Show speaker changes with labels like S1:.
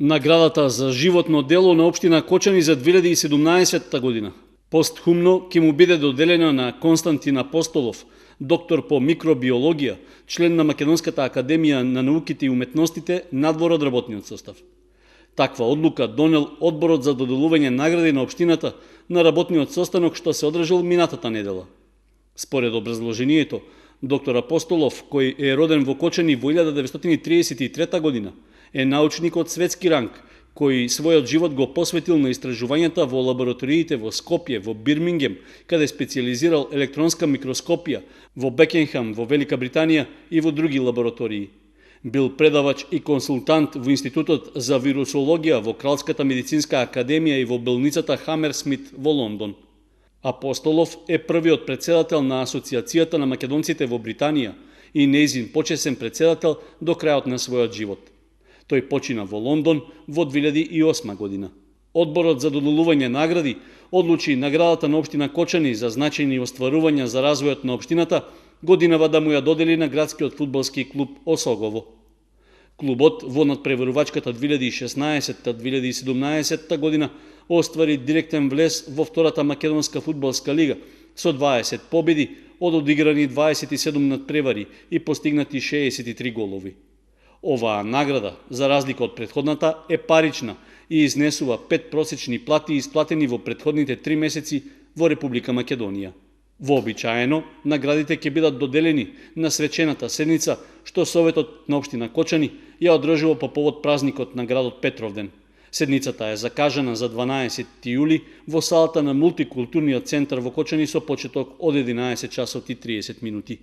S1: Наградата за животно дело на општина Кочани за 2017 година постхумно ќе му биде доделена на Константин Апостолов, доктор по микробиологија, член на Македонската академија на науките и уметностите надвор од работниот состав. Таква одлука донел одборот за доделување награди на општината на работниот состанок што се одржал минатата недела. Според образложението, доктор Апостолов, кој е роден во Кочани во 1933 година, е научник од светски ранг, кој својот живот го посветил на истражувањата во лабораториите во Скопје, во Бирмингем, каде специализирал електронска микроскопија, во Бекенхам, во Велика Британија и во други лаборатории. Бил предавач и консултант во Институтот за вирусологија во Кралската медицинска академија и во болницата Хамерсмит во Лондон. Апостолов е првиот председател на Асоциацијата на македонците во Британија и нејзин почесен председател до крајот на својот живот. Тој почина во Лондон во 2008 година. Одборот за доделување награди одлучи наградата на општина Кочани за значајни остварувања за развојот на општината годинава да му ја додели на градскиот фудбалски клуб Осогово. Клубот во надпреварувачката 2016-2017 година оствари директен влез во втората македонска фудбалска лига со 20 победи од одиграни 27 надпревари и постигнати 63 голови. Оваа награда, за разлика од претходната, е парична и изнесува 5 просечни плати исплатени во претходните 3 месеци во Република Македонија. Вообичаено, наградите ќе бидат доделени на свечената седница што Советот на општина Кочани ја одржува по повод празникот на градот Петровден. Седницата е закажана за 12 јули во салата на мултикултурниот центар во Кочани со почеток од 11 часот и 30 минути.